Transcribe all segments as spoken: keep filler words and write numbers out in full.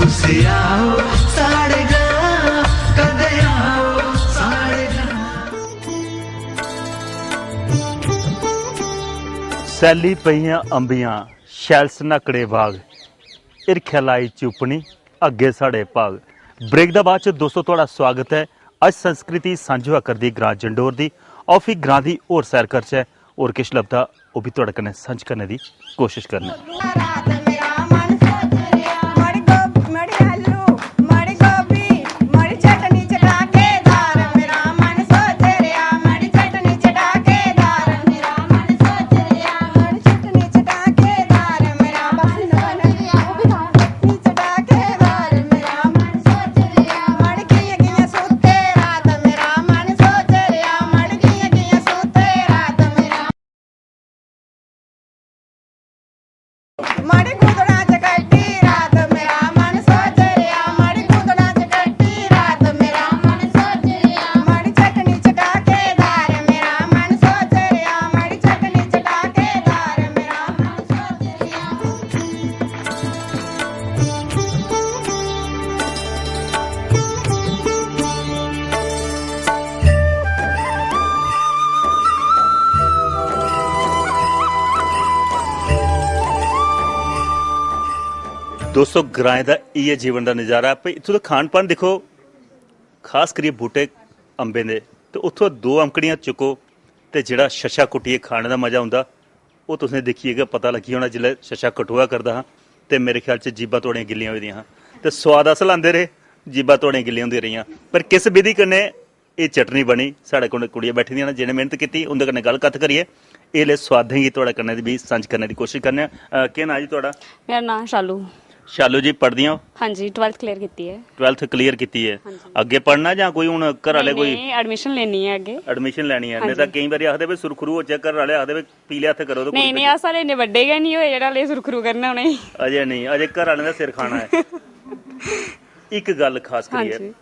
आओ साढ़े ग्रां, कदे आओ साढ़े ग्रां। सैल्ली पेइयां अंबियां, शैल सन्हाकड़े बाग, हिरखै लाई चुप्पनी, अग्गें साढ़े भाग। ब्रेक दे बाद च दोस्तो, थुआढ़ा स्वागत ऐ। अज्ज संस्कृति सांझी होआ करदी ग्रां जंडोर दी। आओ, फ्ही ग्रां दी होर सैर करचै, होर किश लभदा, ओह् बी थुआढ़े कन्नै सांझ करने दी कोशश करने आं। दोस्तो, ग्राएं दा इ'यै जीवन दा नजारा ऐ। भाई, इत्थूं दा खान पान दिक्खो, खास करियै बूह्टे अम्बें दे, ते उत्थूं दो अम्कड़ियां चुक्को, ते जेह्ड़ा छच्छा कुट्टियै खाने दा मजा औंदा, ओह् तुसें दिक्खियै गै पता लग्गी होना। जिसलै छच्छा कटोआ करदा हा, ते मेरे ख्याल च जीभां थुआढ़ियां गिल्लियां होई दियां हां, ते सोआद अस लांदे रेह्, जीभां थुआढ़ियां गिल्लियां होंदियां रेहियां। पर किस विधि कन्नै एह् चटनी बनी, साढ़े कोल कुड़ियां बैठी दियां न, जि'नें मेह्नत कीती, उं'दे कन्नै गल्ल कत्थ करियै एह् ले सोआदें गी थुआढ़े कन्नै बी सांझ करने दी कोशश करने आं। अ, केह् नांऽ जी थुआढ़ा? मेरा नांऽ शालू। शालू जी, पढ़दियां ओ? हां जी, ट्वेल्थ क्लियर कीती ऐ। ट्वेल्थ क्लियर कीती ऐ। हां जी। अग्गें पढ़ना जां कोई हून घर आह्ले नेईं, कोई नेईं, एडमिशन लेनी ऐ अग्गें। एडमिशन लैनी ऐ। हां नेईं तां जी। केईं बारी आखदे, "भाई, सुरखरू होचै, घर आह्ले आखदे, भाई, पीले हत्थ करो ते नेईं, कुड़ी नेईं, भेजो।" अस सारे इन्ने बड्डे गै निं होए जेह्ड़ा ले सुरखरू करना उ'नेंगी। अजें नेईं, अजें घर आह्लें दा सिर खाना ऐ। इक गल्ल खास हां करियै, जी।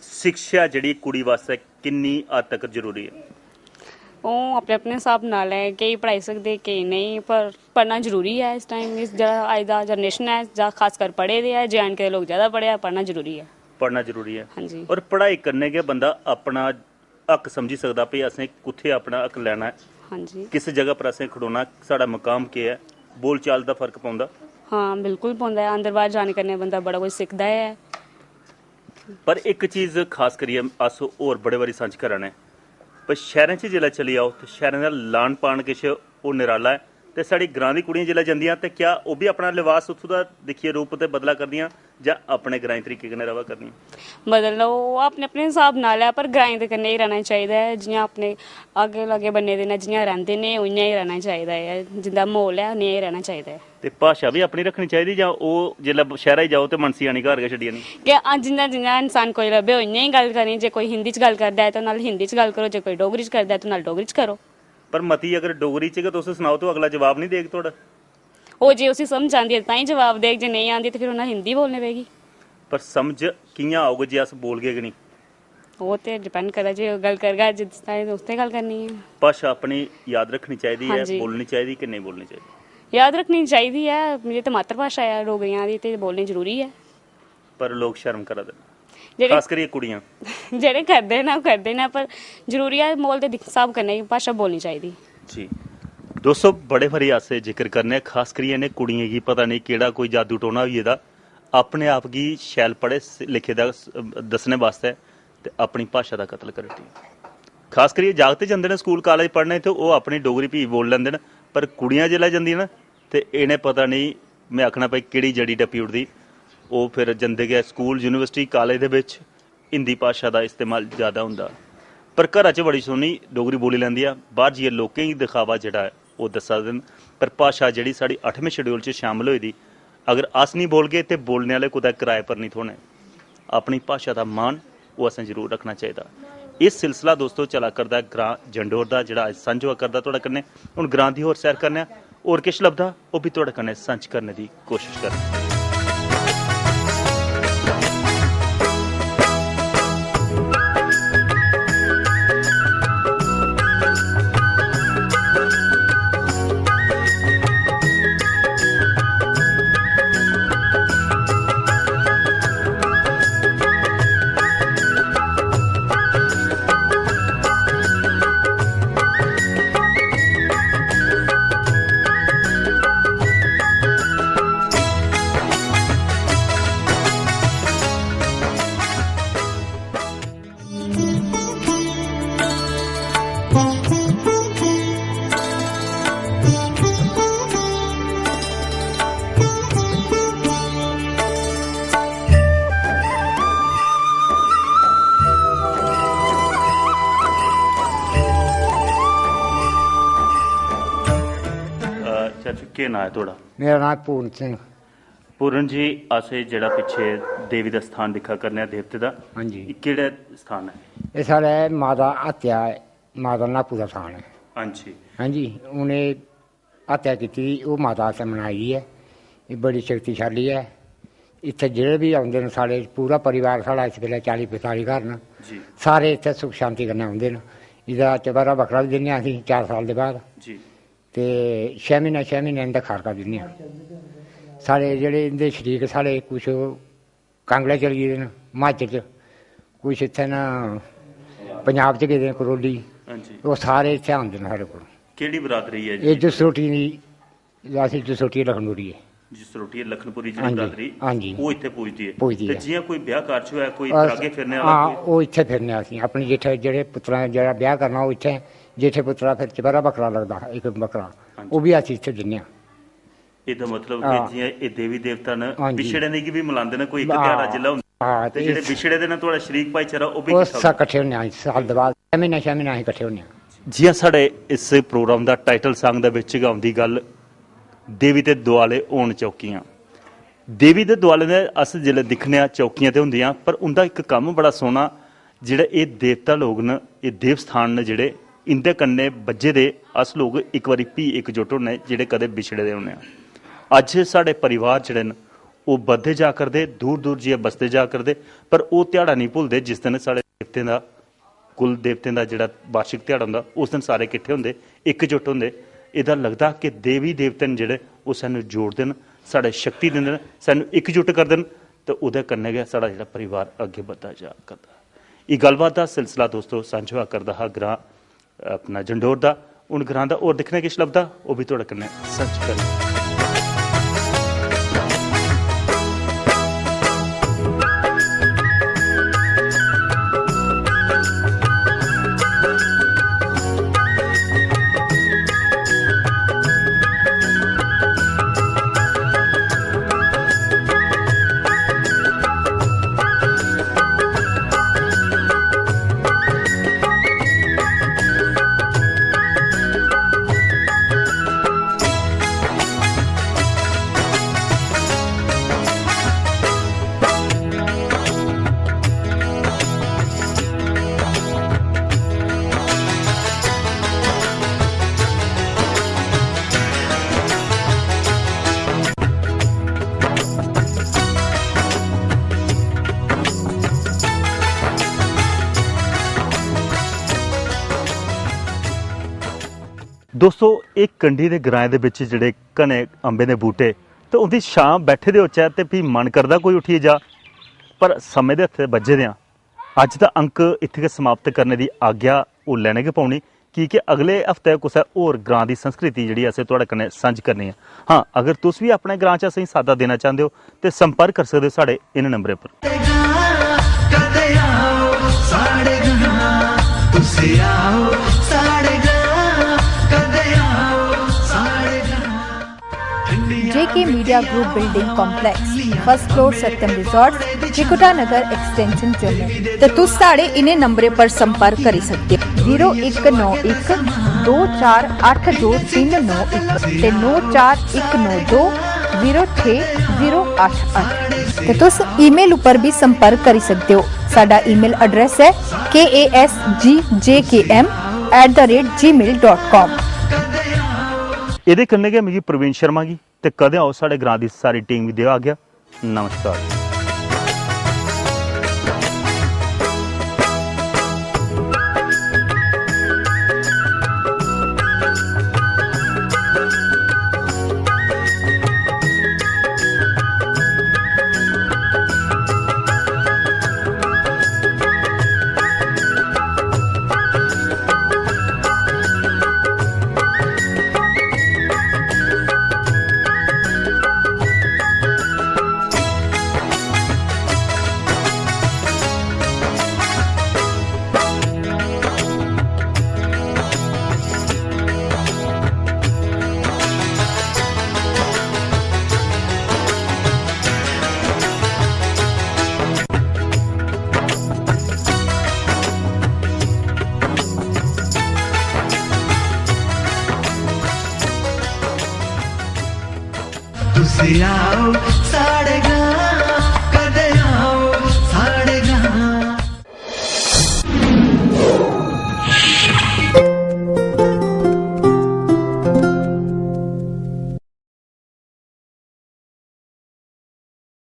शिक्षा जेह्ड़ी कुड़ी बास्तै किन्नी हद तक जरूरी ऐ? ओह् अपने अपने स्हाब नाल ऐ, केईं पढ़ाई सकदे, केईं नेईं, पर पढ़ना जरूरी ऐ इस टाइम। इस जेह्ड़ा अज्ज दा जनरेशन ऐ, जां खासकर पढ़े दे ऐ, जे एंड के दे लोक ज्यादा पढ़े ऐ, पढ़ना जरूरी ऐ। पढ़ना जरूरी ऐ। हां जी। और पढ़ाई कन्नै गै बंदा अपना हक समझी सकदा, भई असें कुत्थै अपना हक लैना ऐ, हां जी। किस जगह पर असें खड़ोना, साढ़ा मकाम केह् ऐ, बोलचाल दा फर्क पौंदा। हां, बिल्कुल पौंदा ऐ। अंदर बाह्र जाने कन्नै बंदा बड़ा कुछ सिखदा ऐ। पर इक चीज खास करियै अस होर बड़े बारी सांझ करा ने, पर शैह्रें च जिसलै चली जाओ ते शैह्रें दा लान पान किश ओह् निराला ऐ। ते साढ़ी ग्रां दी कुड़ियां जिसलै जंदियां ते क्या ओह् बी अपना लबास उत्थूं दा दिक्खियै रूप ते बदला करदियां जां अपने ग्राईं तरीके कन्नै र'वा करदियां? बदलना ओह् अपने अपने स्हाब नाल ऐ, पर ग्राईं दे कन्नै ही रैह्ना चाहिदा ऐ। जि'यां अपने अग्गें लाग्गै बन्ने दे न, जि'यां रैंह्दे न, उ'यां ही रैह्ना चाहिदा ऐ। जिंदा म्हौल ऐ, नेहा ही रैह्ना चाहिदा ऐ। ते भाशा बी अपनी रक्खनी चाहिदी जां ओह् जिसलै शैह्रा च जाओ ते मनसी आनी घर गै छड्डी आनी? कि हां, जि'यां, जि'यां इंसान कोई लब्भे, उ'यां ही गल्ल करनी। जे कोई हिंदी च गल्ल करदा ऐ, ते ओह्दे नाल हिंदी च गल्ल करो, जे कोई डोगरी च करदा ऐ, ते ओह्दे नाल डोगरी च करो। पर मती अगर डोगरी च गै तुस सनाओ, ते ओह् अगला जवाब निं देग थुआढ़ा? ओह् जे उसी समझ आंदी ऐ, तां ही जवाब देग, जे नेईं आंदी, ते फिर उ'नें हिंदी बोलनी पेगी। पर समझ कि'यां औग जे अस बोलगे गै निं? ओह् ते डिपैंड करदा, जे गल्ल करगा, जिस ताईं उस ते गल्ल करनी ऐ। भाशा अपनी याद रक्खनी चाहिदी हां ऐ, जी। बोलनी चाहिदी कि नेईं बोलनी चाहिदी? याद रक्खनी चाहिदी ऐ, जे ते मातृ भाशा ऐ डोगरियां दी, ते बोलनी जरूरी ऐ। पर लोक शर्म करा दे न, जेह्ड़े खास करियै कुड़ियां। जेह्ड़े करदे न, ओह् करदे न, पर जरूरी ऐ, म्हौल दे दिक्ख-, स्हाब कन्नै गै भाशा बोलनी चाहिदी। जी। दोस्तो, बड़े बारी अस एह् जिक्र करने आं, खास करियै इ'नें कुड़ियें गी पता नेईं केह्ड़ा कोई जादू टोना होई गेदा, अपने आप गी शैल पढ़े स-, लिखे दा स-, दस्सने बास्तै ते अपनी भाशा दा कत्ल करी ओड़दियां। खास करियै जागत जंदे न स्कूल, कालेज पढ़ने, ते ओह् अपनी डोगरी फ्ही बोली लैंदे न, पर कुड़ियां जिसलै जंदियां न, ते इ'नें पता नेईं, में आखना भाई, केह्ड़ी जड़ी टप्पी ओड़दी। ओह् फिर जंदे गै स्कूल, यूनिवर्सिटी, कालेज दे बिच हिंदी भाशा दा इस्तेमाल ज़्यादा होंदा। पर घरा च बड़ी सोह्नी डोगरी बोली लैंदी ऐ, बाह्र जाइयै लोकें गी दिखावा जेह्ड़ा ऐ, ओह् दस्सा दे न। पर भाशा जेह्ड़ी साढ़ी अठमें शेड्यूल च शामल होई दी, अगर अस निं बोलगे ते बोलने आह्ले कुतै कराए पर निं थ्होने। अपनी भाशा दा मान, ओह् असें जरूर रक्खना चाहिदा। एह् सिलसिला, दोस्तो, चला करदा ऐ ग्रां जंडोर दा, जेह्ड़ा अज्ज सांझा होआ करदा थुआढ़े कन्नै। हून ग्रां दी होर सैर करने आं, होर किश लभदा, ओह् बी थुआढ़े कन्नै सांझ करने दी कोशश करने आं। केह् नांऽ ऐ थुआढ़ा? मेरा नांऽ पूर्ण सिंह। पूर्ण जी, अस एह् जेह्ड़ा पिच्छे देवी दा स्थान दिक्खा करने आं, देवते दा, हां जी। एह् केह्ड़ा स्थान ऐ? एह् साढ़े माता हत्या, माता नापू दा स्थान ऐ। हां जी। हां जी, उ'नें हत्या कीती दी, ओह् माता असें मनाई दी ऐ। एह् बड़ी शक्तिशाली ऐ। इत्थै जेह्ड़े बी औंदे न, साढ़े पूरा परिवार साढ़ा इस बेल्लै चाली पैंताली घर न। जी। सारे इत्थै सुख शांति कन्नै औंदे न। एह्दा चब'रा बक्खरा बी दिन्ने आं असीं चार साल दे बाद। जी। ते छे म्हीने, छे म्हीने इं'दा खारका दिन्ने आं। साढ़े जेह्ड़े इं'दे शरीक, साढ़े कुछ कांगड़ा चली गेदे न, हिमाचल च, कुछ इत्थै न, पंजाब च गेदे न, करोली। हां जी। ओह् सारे इत्थै औंदे न साढ़े कोल। केह्ड़ी बरादरी ऐ एह् जी? जसरोटी दी, अस जसरोटी लखनपुरी ऐ। जसरोटी लखनपुरी जेह्ड़ी हां जी, बरादरी, हां जी। ओह् इत्थै पुजदी ऐ। पुजदी ते ऐ। जि'यां कोई ब्याह कारज होऐ, कोई अस, परागे फिरने आह्ला हां, कोई? ओह् इत्थै फिरने आं असीं। अपने जेठे, जेह्ड़े पुत्तरा जेह्ड़ा ब्याह करना, ओह् इत्थै, जेठे पुत्तरा फिर चब'रा बक्खरा लगदा, इक बक्खरा, हां जी। ओह् बी अस इत्थै दिन्ने आं। एह्दा मतलब कि हां। जि'यां एह् देवी देवता न, हां जी। बिछड़े दे गी बी मलांदे न, कोई इक हां। ध्याड़ा जिसलै होंदा हां, ते ते जेह्ड़े इस बिछड़े दे न, थुआढ़ा शरीक भाईचारा, ओह् बी ओह् किट्ठा सा होंदा। कट्ठे होने आं साल दे बाद, छे म्हीने, छे म्हीने अस कट्ठे होने आं। जि'यां साढ़े इस प्रोग्राम दा टाइटल सांग दे बिच गै औंदी गल्ल, देवी दे दुआले होन चौकियां। देवी दे दुआले दे अस जिसलै दिक्खने आं, चौकियां ते होंदियां, पर उं'दा इक कम्म बड़ा सोह्ना, जेह्ड़े एह् देवता लोक न, एह् देव स्थान न जेह्ड़े, इं'दे कन्नै बज्झे दे अस लोक इक बारी फ्ही इकजुट होने जेह्ड़े कदें बिछड़े दे होने आं। अज्ज साढ़े परिवार जेह्ड़े न, ओह् बधदे जा करदे, दूर दूर जाइयै बसदे जा करदे, पर ओह् ध्याड़ा निं भुलदे जिस दिन साढ़े देवतें दा, कुल देवतें दा जेह्ड़ा वार्षिक ध्याड़ा होंदा, उस दिन सारे किट्ठे होंदे, इकजुट होंदे। एह्दा लगदा कि देवी देवते न जेह्ड़े, ओह् सानूं जोड़दे न, साढ़े शक्ति दिंदे न, सानूं इकजुट करदे न, ते ओह्दे कन्नै गै साढ़ा जेह्ड़ा परिवार अग्गें बधदा जा करदा। एह् गल्लबात दा सिलसिला दोस्तो सांझा होआ करदा हा ग्रांऽ अपना जंडोर दा। हून ग्रांऽ दा होर दिक्खने किश लभदा, ओह् बी थुआढ़े कन्नै सांझा करने। दोस्तो, एह् कंढी दे ग्राएं दे बिच जेह्ड़े घने अम्बें दे बूह्टे ते उं'दी छां बैठे दे होचै ते फ्ही मन करदा कोई उट्ठियै जा, पर समें दे हत्थे बज्झे दे आं। अज्ज दा अंक इत्थें गै समाप्त करने दी आज्ञा ओह् लैने गै पौनी, की के अगले हफ्ते कुसै होर ग्रां दी संस्कृति जेह्ड़ी असें थुआढ़े कन्नै सांझी करनी ऐ। हां, अगर तुस बी अपने ग्रां च असेंगी साद्दा देना चांह्दे ओ ते संपर्क करी सकदे ओ साढ़े इ'नें नंबरें पर। कदे आओ साढ़े ग्रां, तुस आओ साढ़े ग्रां, कदे आओ साढ़े ग्रां। J K Media Group Building Complex, first floor Satyam Resort, Trikuta Nagar extension Jammu. ते तुस साढ़े इ'नें नंबरें पर संपर्क करी सकदे ओ, जीरो इक नौ इक दो चार अट्ठ दो तिन्न नौ इक ते नौ चार इक नौ दो जीरो छे जीरो अट्ठ अट्ठ। ते तुस ईमेल उप्पर बी संपर्क करी सकदे ओ। साढ़ा ईमेल address ऐ K A S G J K M at the rate gmail dot com। एह्दे कन्नै गै मिगी प्रवीण शर्मा गी ते कदें आओ साढ़े ग्रां दी सारी टीम गी देओ आज्ञा। नमस्कार।